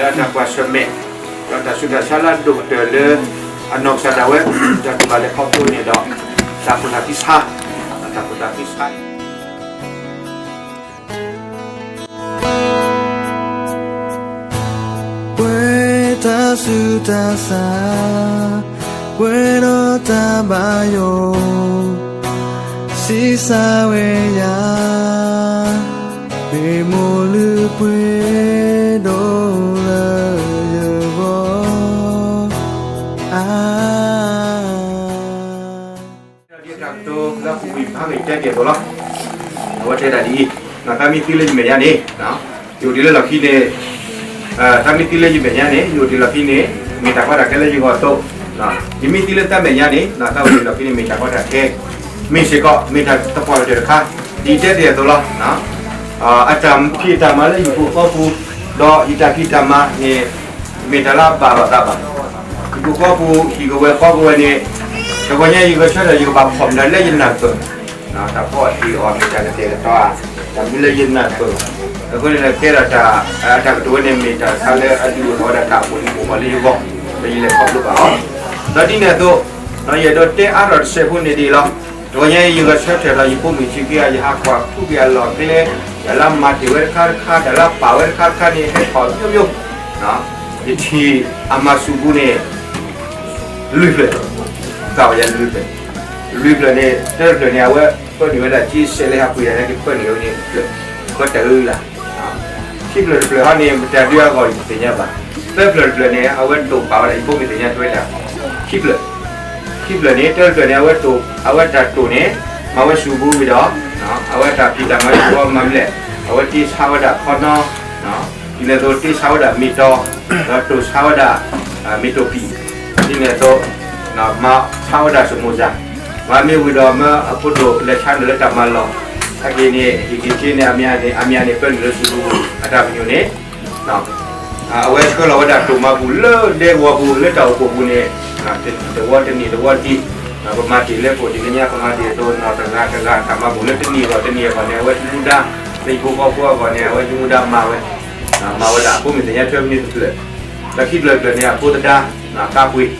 လၢတၢ်ကွၢ်ဆၢၣ်မဲာ် ဒီးတၢ်ဆူးတၢ်ဆါလၢအဒိၣ်ကတၢၢ်လၢ အနီၢ်ကစၢ်ဒၣ်ဝဲ တၢ်ဒိၣ်ဘၣ်လဲၤခီဖျိန့ၣ်ဒီး တၢ်ဖိသၣ်ခံဆါ, တၢ်ဖိသၣ်ခံဆါ ပှဲၤတၢ်ဆူးတၢ်ဆါ, ပှဲၤဒီးတၢ်ဘၣ်ယိၣ်, ဆံးစၢ်ဝဲယၤ, ပ့ၤမိၢ်လုၢ်ပှ့ၤဒိၣ်လၢယဂီၢ်, အါ တၢ်ကတိၤလၢအပူၤကွံာ်ဖးဂ့ၤတဲတ့ၢ်အသိးလီၤ. အဝဲတဲဒၣ်ဒ်အံၤ, တၢ်မ့ၢ်သံလၢယမဲာ်ညါန့ၣ်, ယအိၣ်တ့ၢ်လၢလီၢ်ခံန့ၣ်, တၢ်မ့ၢ်သံလၢယမဲာ်ညါန့ၣ် ယအိၣ်တ့ၢ်လီၢ်ခံန့ၣ် မ့ၢ်တၢ်ကီတၢ်ခဲလၢယဂီၢ်အသိး, ယမ့ၢ်သံလၢတၢ်မဲာ်ညါန့ၣ် တၢ်အိၣ်တ့ၢ်လီၢ်ခံန့ၣ် မ့ၢ်တၢ်ကီတၢ်ခဲ, မ့ၢ်စ့ၢ်ကီး မ့ၢ်တၢ်သပှၢ်ကတၢၢ်တခါ, ဒ်တဲတ့ၢ်အသိးလီၤ. အတၢ်ဖံးတၢ်မၤလၢဟံၣ်ဖိဃီဖိ, ဒီးယတၢ်ဖံးတၢ်မၤန့ၣ် မ့ၢ်တၢ်လၢအဘၣ်လိာ်သးဘၣ်. ဟံၣ်ဖိဃီဖိ ဟံၣ်ကဝဲၤဃီကဝဲၤန့ၣ်, တဂီၤညါယဂဲၤဆၢထၢၣ် ယကဘၣ်ဖီၣ်မတၤလၢယနၢ်ပၢၢ်, တၢ်ဖီၣ်အီၣ်တ့ၢ်အီၤမ့ၢ်တၢ်ကတဲာ်ကတီၤဧါ, တၢ်မနုၤလၢယနၢ်ပၢၢ်, အဃိန့ၣ် ကဲထီၣ်တၢ်, တၢ်ကတိၤဝဲန့ၣ် မ့ၢ်တၢ်တခါလၢအဒုးအိၣ်ထီၣ်ဝဲဒၣ်တၢ်အိၣ်လံအိၣ်အီၤလၢယဂီၢ်, လၢယလဲၤခီဖျိဘၣ်အီၤ, ဒီးဒ်န့ၣ်အသိး, ယအဲၣ်ဒိးတဲအါထီၣ်တစဲးဖိန့ၣ်ဒ်အံၤလီၤ. တဂီၤညါအံၤ ယဂဲၤဆၢထၢၣ်ဒီးယဖိမုၣ်ဆံးက့ ယဟးကွၢ်ထူက့ၤအလီၢ်အကျဲ, တၢ်လၢမၤတ့ၢ်ဝဲတခါတခါ, တၢ်လၢပာ်ဝဲတခါတခါန့ၣ် ဟဲထီၣ်မျိုးမျိုး, ယထံၣ်အမၤစူၤပူၤန့ၣ် လွံၢ်ဖျၢၣ်, ကဝဲယလွံၢ်ဖျၢၣ်, လွံၢ်ဖျၢၣ်န့ၣ် တၢတဖျၢၣ်န့ၣ် အဝဲပၢနုာ်ဝဲဒၣ်က့စဲးလၢဟးပှ့ၤတၢ်လၢကပၢနုာ်ဝဲန့ၣ်တဖျၢၣ်, ပတၢ်အုလၢ် ခံဖျၢၣ်တဖျၢၣ်ဟီန့ၣ် ပတၢ်ဒုးအဂီၢ်ယတသ့ၣ်ညါဘၣ်. သၢဖျၢၣ်တဖျၢၣ်န့ၣ် အဝဲတိာ်ပာ်ဝဲဒၣ် ယဖိမုၣ်သ့ၣ်ညါထွဲတၢ်, ခံဖျၢၣ်, ခံဖျၢၣ်န့ၣ် တၢတဖျၢၣ်န့ၣ် အဝဲတိာ်, အဝဲတၢ်တိာ်န့ၣ် မၤဝဲစူၤပူၤဝံၤဒီး အဝဲတၢ်ဖံးတၢ်မၤလၢယဂီၢ်မၤဘျဲၣ်, အဝဲတ့ဆါဝဲဒၣ်ခီနီ, ဒ်န့ၣ်အသိးတ့ဆါဝဲဒၣ်မ့ၢ်တီ, ဒီးတိာ်ဆါဝဲဒၣ် မ့ၢ်တိာ်ဖံး, ဒ်န့ၣ်အသိး မၤဆါဝဲဒၣ်စမူၤစၢ်, မၤမ့ၢ်ဝံၤဒီးမၢအဖိဒိၣ်လဲၤဆါန့ၣ်လၢတၢ်မၤလီၢ်, အဂ့ၢ်န့ၣ် ဟံၣ်က့ၤက့န့ၣ် အမ့ၢ်န့ၣ် အမ့ၢ်န့ၣ် ပၢနုာ်လၢစူၤပူၤအတၢ်ပညိၣ်န့ၣ် အဝဲဆှၢလီၤဝဲဒၣ်တိာ်မၤပူၤလၢဒဲကဝီၤပူၤ လၢတၢ်အိၣ်ဖှိၣ်ပူၤန့ၣ်, တဝီတနံၣ်တဝီဒံး, ပမၤတ့ၢ်လၢကိၣ်တနံၣ်ညါ ပမၤတ့ၢ်အသိးနီၢ်တဂၤတဂၤ တၢ်မၤပူၤလၢတနံၣ်အဂီၢ်တနံၣ်အဂီၢ်န့ၣ် အဝဲယမူဒါ, လၢယဖိဃီဖိအဂီၢ်န့ၣ် အဝဲယမူဒါမၤဝဲ, မၤဝဲဒၣ်အဖိမုၣ်သ့ၣ်ညါထွဲမနုၤတဖျၢၣ်, ဒီးခံဖျၢၣ်တဖျၢၣ်န့ၣ် အဖိသဒါ, ကါပှ့ၤ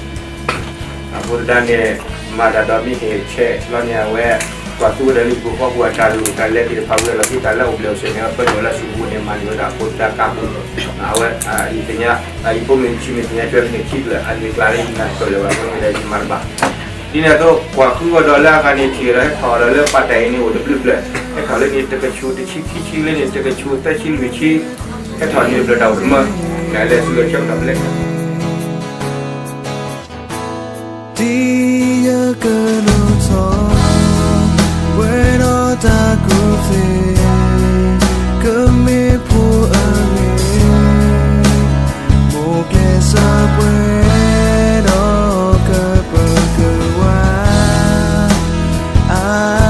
အဃိသတးန့ၣ် မၤတၢ်ဒီးမ့ၢ်ဟ့ၣ်ဆဲးလီၤန့ၣ် အဝဲ ကွၢ်သူဝဲဒၣ်လၢယဖိဃီဖိအတၢ်လုၢ်တၢ်လဲၤသ့ၣ်တဖၣ်ဝံၤအလီၢ်ခံ တၢ်လၢအိၣ်ဘျဲၣ်အိၣ်စဲၤန့ၣ် အပၢနုာ်ဝဲဒၣ်စူၤပူၤန့ၣ် မၤန့ၢ်ဝဲဒၣ်အဖိသဒါကါပူၤ, အဝဲ ယသ့ၣ်ညါ ယဖိမုၣ်ဆံးမ့ၢ်သ့ၣ်ညါထွဲမနုၤခံဖျၢၣ် အန့ၣ်ကျါလၢယနၢ်ပၢၢ်လၢၤဘၣ် အဃိန့ၣ်ဒီးယမၤတဘၣ်. ဒ်န့ၣ်အသိး ကွၢ်ဃုအီၤဒီးလၢအဂၤန့ၣ် ထံၣ်ဒီးဟဲထီၣ်ဒီးလၢပာ်တၢ်အံၤန့ၣ် အိၣ်တဘျုးဖျၢၣ်, ဟဲထီၣ်လၢန့ၣ် တကဆူးတဆံခံဆံ လၢန့ၣ် တကဆူးသၢဆံလွံၢ်ဆံ, ဟဲထီၣ်န့ၣ်ဖျၢၣ်တၢ်အိၣ်တမၢ, လဲၤဆူလဲၤဆၢကတီၢ်ဖဲလဲၣ် ဒ်ယကနုာ်ထီၣ် ပှဲၤဒီးတၢ်ကူၣ်သ့, ကမ့ၢ်ဖိအဂ့ၢ်, မိၢ်ကျဲးစၢးပှဲၤဒီးကပၢၤကဝါ, အါ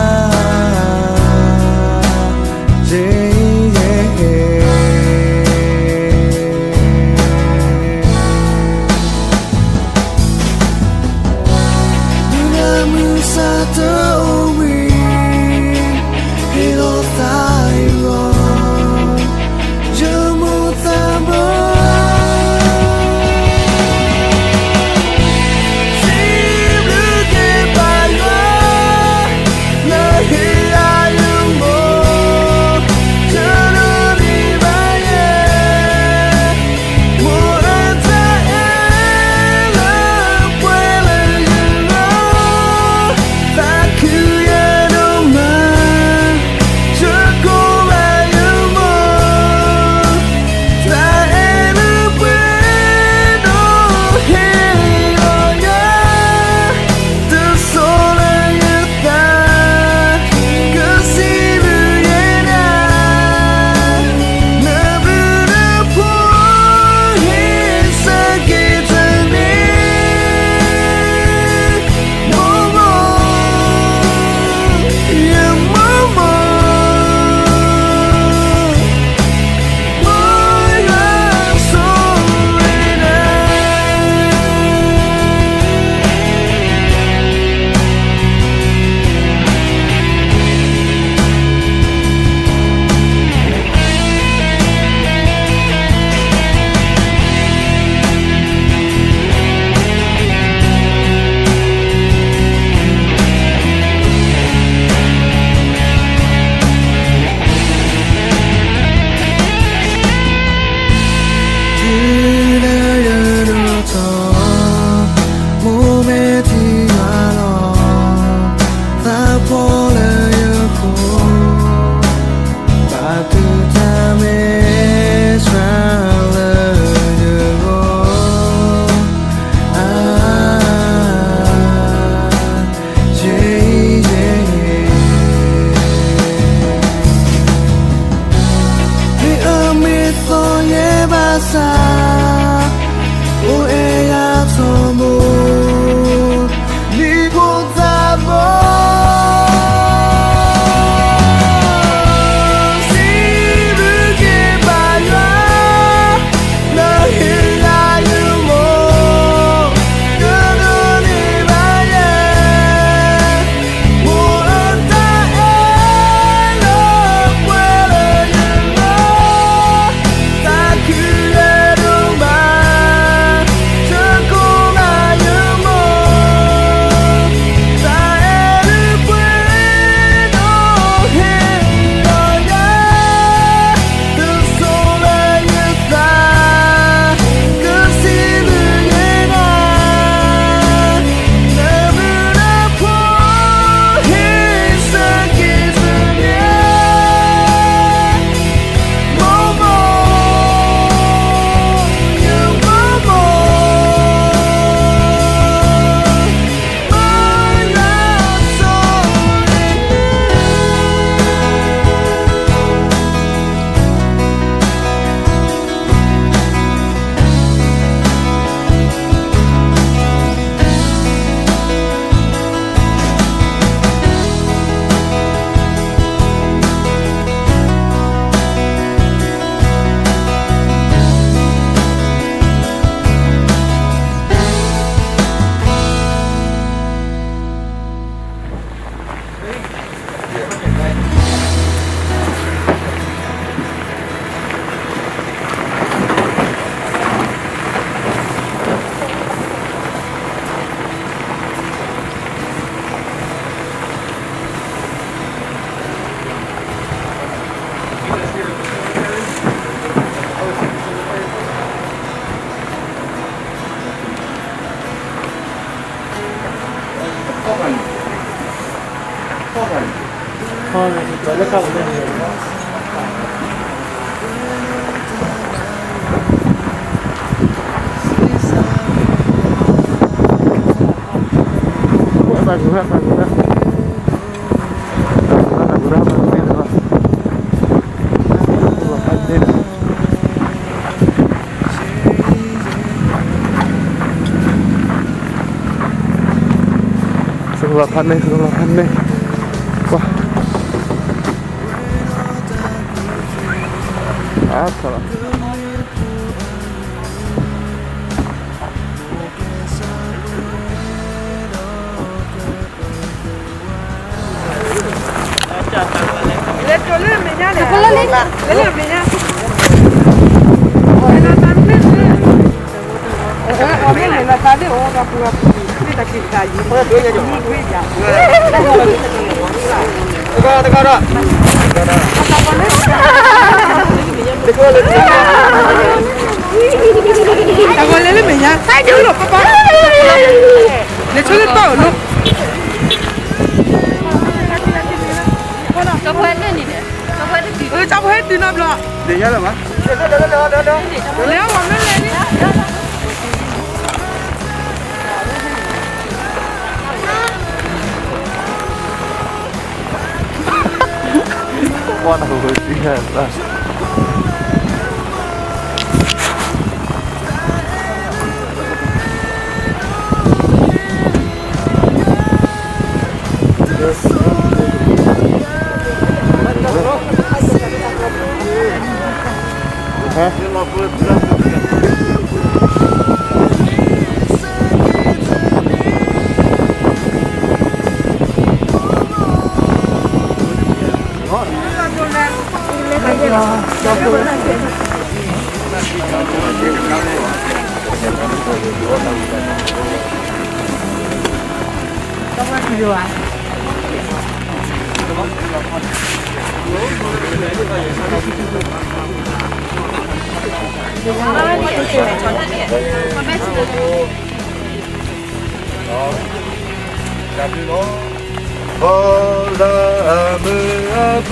စကဘၣ်ဖးန့ၣ် စကဘၣ်ဖးန့ၣ်, ကွၢ်, အါထီၣ်လီၤ. တၢ်ဂီၤလဲၤလၢမဲာ်ညါ, လၢပၢ်, လဲၤဆိလၢပၢ်အအိၣ်လီၤ. ကဖဲန့ၣ်န့ၣ်, ကဖဲတတုၤ, ကဖဲတတုၤနီတဘျီ, လဲၤအီၤမ့ၢ်လဲၤန့ၣ်. တၢ်ဘျုးလီၤ. ဖီလၢအမုာ်အပၢၤ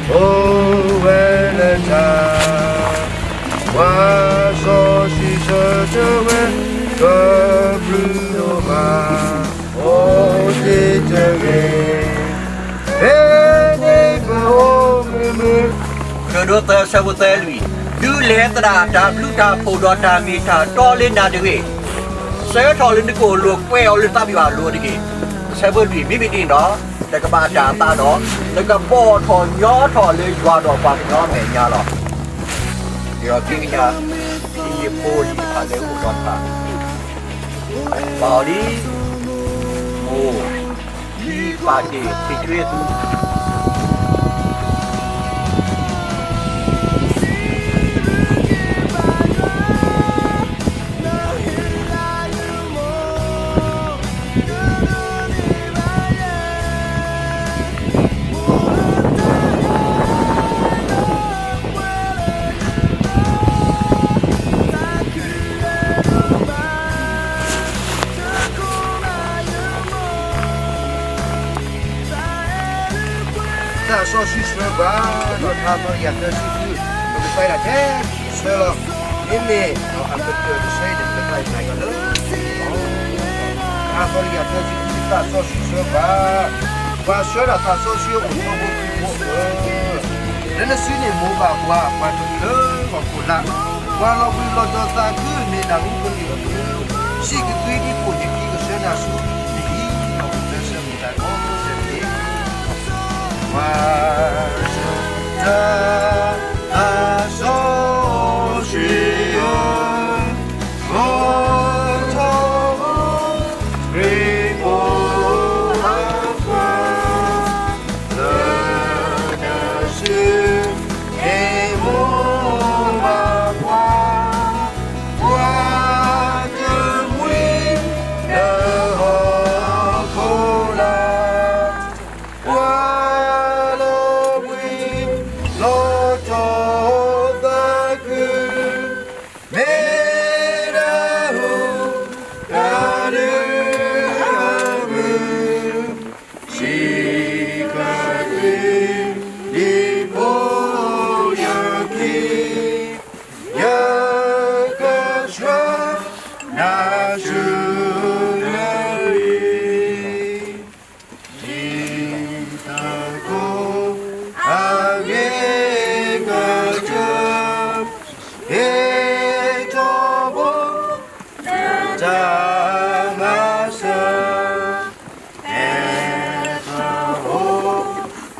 အိၣ်ဝဲလၢတၢ်, ပှၤစီဆှံဆၢထၢၣ်ဝဲ ပဘျုးဒိၣ်မး, အိၣ်တ့ၢ်တဂ့ၤ, ဖဲန့ၣ်ပအိၣ်မုာ်မုာ်. ကဒိးသၢဆၢဖိသၢလွံၢ်, ဒုးလဲၤသဒၣ်တၢ်ဘျုးတၢ်ဖှိၣ်ဒီးတၢ်မ့ၢ်တၢ်တီလၢနၤတဂ့ၤ, ဆၢထီၣ်လၢနကအိၣ်လိၤ ကွဲးအီၤလၢသးဘံၣ်ဘၣ်လိၤတဂ့ၤ. ဆၢဖိလွံၢ်, မ့မ့ၢ်ဒ်န့ၣ်ဒီး နကဘၣ်တၢ်အသးဒီး နကဘီၣ်ထီၣ်ညီထီၣ်လၢယွၤဒီးပှၤကညီအမဲာ်ညါလီၤ. ဒီးက့ၤကညး ဟံၣ်ဖိလံၤတဖၣ်လၢအိၣ်ဒီးတဖၣ် ပာ်အီၤလံ, မိၢ်, ပၢ်တ့ၢ် သ့ၣ်ထွဲသူ တၢ်စီဆှံဆှၢပှၤ ဒီးထါသီတကယၤသၢဆံဃု, ပကစၢ်ဒၣ်ထဲဆှၢလီၤ. မ့မ့ၢ်အကတၢၢ်တဆၢအံၤန့ၣ် ပကစၢ်ယွၤလၢ ထါသီတကယၤသၢဆံဃု တၢ်စီဆှံဆှၢပှၤ, ပှၤဆှၢဒၣ်တၢ်စီဆှံအိၣ်ထီဘိသုးဖိဧၢ, လၢနစုန့ၣ်မိၢ်ဘၣ်ပှၤ ပှၤတဖုလၢလီၢ်ခိၣ်လၢ်, ပှၤလီၤဘှံးလီၤတီၤသးခုမ့ၢ်နၢ်ဟူကလုၢ်အကလုၢ်, စံးကသွံဒံးခိၣ်ယခံကဆှၢနၤဆူနဟံၣ် လီၤဘှံးလၢဆၢမုၢ်တၢ်ကီတက့ၢ်. ပှၤဆှၢဒၣ်တၢ်စီဆှံဧၢ, အိၣ်ထီဘိ ခရံာ်ဖိအခွါ, လၢနစုန့ၣ်မိၢ်ဘၣ်ပှၤ, ပှၤတမှံၤလၢဟီၣ်ခိၣ်လာ်, ပှၤလီၤဘှံးလီၤ နၤဆှၢလၢအံၤ, ဒ်သိးကိးအဂ့ၤကတၢၢ်, ဟ့ၣ်ထီၣ်ဘိ နတၢ်မၤစၢၤ, ဟဲထီၣ်အိၣ်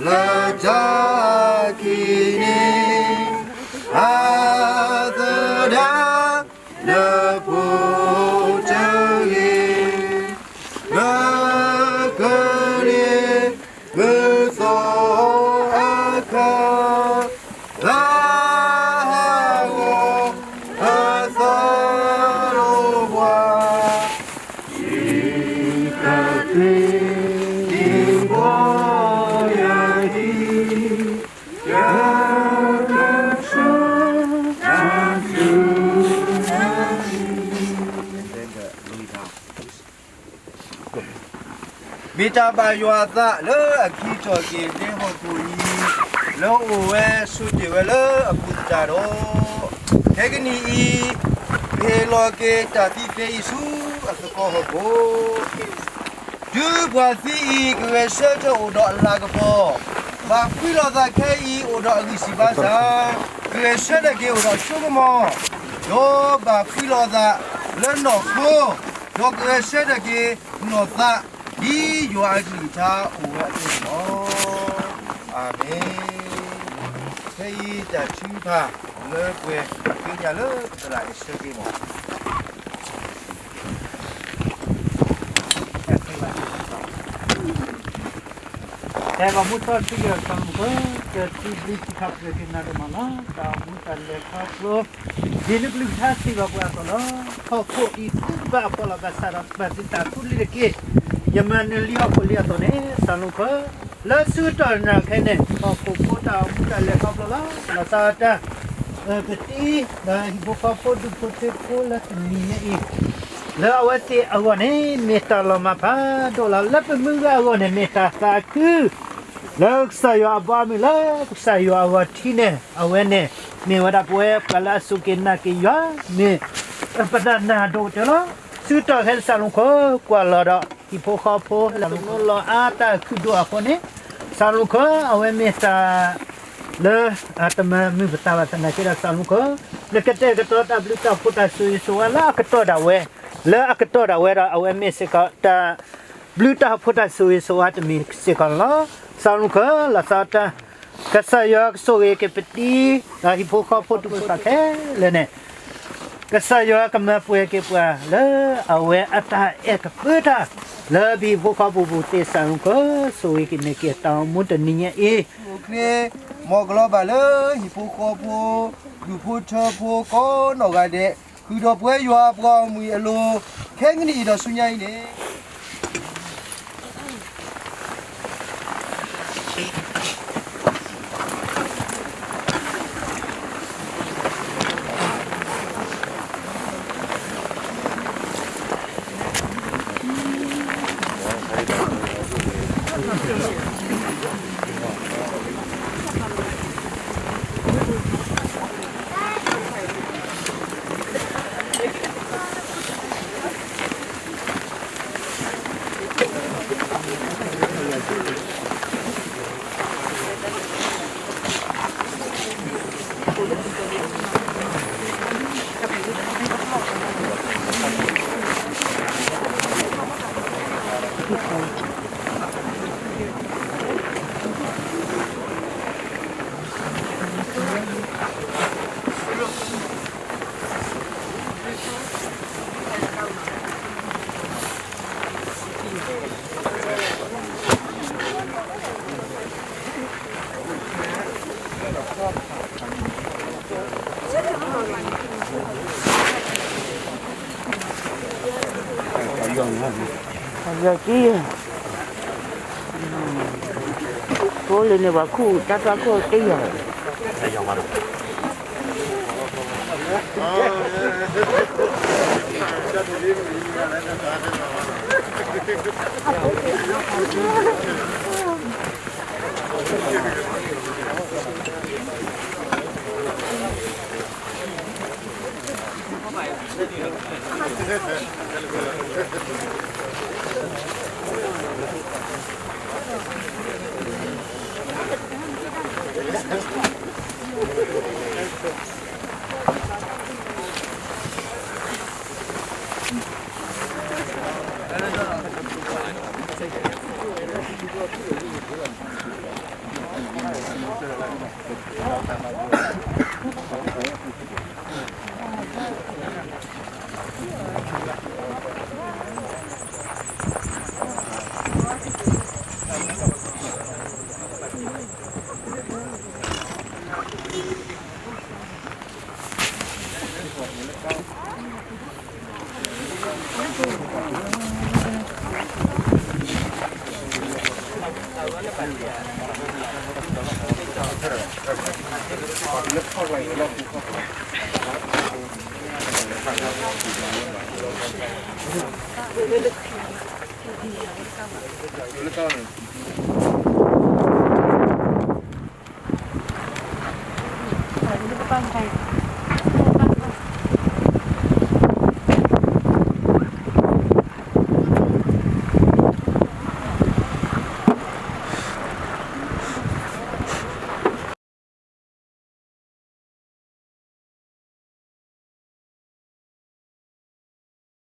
လၢတၢ်ခံးန့ၣ်, အသဒၣ် နဖိတဂ့ၤ, မုၢ်ကလ့ၤမုၢ်သီအခါ, ဘၣ်ဟးဂီၤအသးဒီးပှၤ, စံးဘျုးစံးဖှိၣ်ယၤအံၤ, ယကဆၢနၤဆူ မ့ၢ်တၢ်ဘၣ်ယွၤအသးလၢအခံထီၣ်က့ၤလၢဟီၣ်ခိၣ်အံၤ, လၢအိၣ်ဝဲဆိးတ့ၢ်ဝဲလၢအပူၤသတးဒီး, ခဲကနံၣ်အံၤ, ပဟ့ၣ်လီၤက့ၤတၢ်သံသ့အံၤဆူအသကိးဟီၣ်ခိၣ် တုၤပှၤသံအံၤ ကဂဲၤဆၢထၢၣ်အိၣ်ဒီးအလၤကပီၤ, ဘၣ်ဃံလီၤသးခဲအံၤအိၣ်ဒီးအဂံၢ်စၢ်ဘါစၢ်, ကဂဲၤဆၢထၢၣ်က့ၤအိၣ်ဒီးဆိကမိၣ်, ဒီးဘၣ်ဃံလီၤသးလၢနီၢ်ခိ, ဒီးကဂဲၤဆၢထၢၣ်က့ၤနီၢ်သး, ဒ်ယွၤအကလုၢ်ကထါအိၣ်ဝဲအသိးန့ၣ်လီၤ. အၤမ့ၣ်. ဖဲအံၤတၢ်ထုကဖၣ်လၢပှဲၤသ့ၣ်ညါလၢပသရၣ်အဆၢက့ၤမီၢ် ဖဲပှၤမူထီၣ်ထံက့ၤအီၤ စီၤလူၢ်ခိၣ် တၢ်သံဘျုးစံးထီၣ်ပတြၢၤက့ၤနၤဒိၣ်မးလီၤ. တၢ်အိၣ်မူတၢ်လဲၤခီဖျိ ဒ်နကလုၢ်ကထါစံးဘၣ်ပှၤအသိးလီၤ. ဟီၣ်ခိၣ်အံၤသုဘၣ်အဖှီၣ်လီၤဘၣ်ဆၣ်ဒီး ဘၣ်သုတၢ်ကူလံတက့ၢ်. ယမၤနၢၤလံဟီၣ်ခိၣ်လံအသိးန့ၣ် စီၤလူၢ်ခိၣ် လၢဆူတၢ်နာ်ခဲအံၤန့ၣ် ဟီၣ်ခိၣ်ဖိတၢ်အိၣ်မူတၢ်လဲၤခီဖျိလီၤ. လီၤဆီဒၣ်တၢ် ပတံၤ ဒီးဟံၣ်ဖိဃီဖိဒူၣ်ဖိထၢဖိလၢတနံၤညါအံၤ လၢအဝဲသ့ၣ်အဂီၢ်န့ၣ် မ့ၢ်တၢ်လီၤမၢ်ဖးဒိၣ်လီၤ. လၢပမုၢ်ဂၤအဂီၢ်န့ၣ် မ့ၢ်တၢ်သးခု လၢကစၢ်ယွၤအဘီအမုၢ်လၢကစၢ်ယွၤအဂီၢ်ထံးန့ၣ် အဝဲန့ၣ် မ့ၢ်ဝဲဒၣ်ပဝဲပှၤလၢအစူၢ်က့ၤနာ်က့ၤယွၤ မ့ၢ်ပတၢ်နာ်ဒိၣ်ကတၢၢ်လီၤ. ဆူတၢ်ခဲအံၤ စီၤလူၢ်ခိၣ် ကွၢ်လီၤဒီးဟံၣ်ဖိဃီဖိလၢတနီၤလီၤအါတၢ်ခုၣ်ဒိၣ်အဃိန့ၣ် စီၤလူၢ်ခိၣ် အဝဲမ့ၢ်တၢ် လၢအတမၤမုာ်ပသးဘၣ်သနာ်က့ဒီး စီၤလူၢ်ခိၣ် နကတဲာ်ကတီၤတၢ်ဘျုးတၢ်ဖှိၣ်တၢ်ဆိၣ်ဂ့ၤဆိၣ်ဝါလၢအကတီၢ်ဒၣ်ဝဲ, လၢအကတီၢ်ဒၣ်ဝဲဒီး အဝဲမ့ၢ်စ့ၢ်ကီးတၢ် ဘျုးတၢ်ဖှိၣ်တၢ်ဆိၣ်ဂ့ၤဆိၣ်ဝါတမံၤစ့ၢ်ကီးန့ၣ်လီၤ. စီၤလူၢ်ခိၣ် လီၤဆီဒၣ်တၢ် ကစၢ်ယွၤကဆိၣ်ဂ့ၤက့ၤပတံၤ ဒီးဟံၣ်ဖိဃီဖိဒူၣ်ဖိသၣ်ခဲလၢာ်န့ၣ် ကစၢ်ယွၤကမၤပှဲၤက့ၤပှၤလၢအဝဲအတၢ်အဲၣ်ကပၢတၢ် လၢပဟံၣ်ဖိဃီဖိပူၤသ့ စီၤလူၢ်ခိၣ် ဆိၣ်ဂ့ၤက့ၤန့ၢ်က့ၤတၢ်အိၣ်မူတနံၤညါအံၤ အိၣ်ချ့ မ်ကလီၤဘၣ်လၢဟံၣ်ဖိဃီဖိ ဒူၣ်ဖိထၢဖိကိးနီၢ်ဂၤဒဲး ဃုာ်ဒီးပဝဲယွၤပှၤဂီၢ်မုၢ်အလိၤ ခဲကနံၣ်အံၤဒီးဆူညါအံၤန့ၣ် ယီၤကံ, ဖိလံၤန့ၣ် ပှၤခူၣ်တၢ်သွၣ်ခိၣ်တယီၤ အ လၢကီၢ်န့ၣ်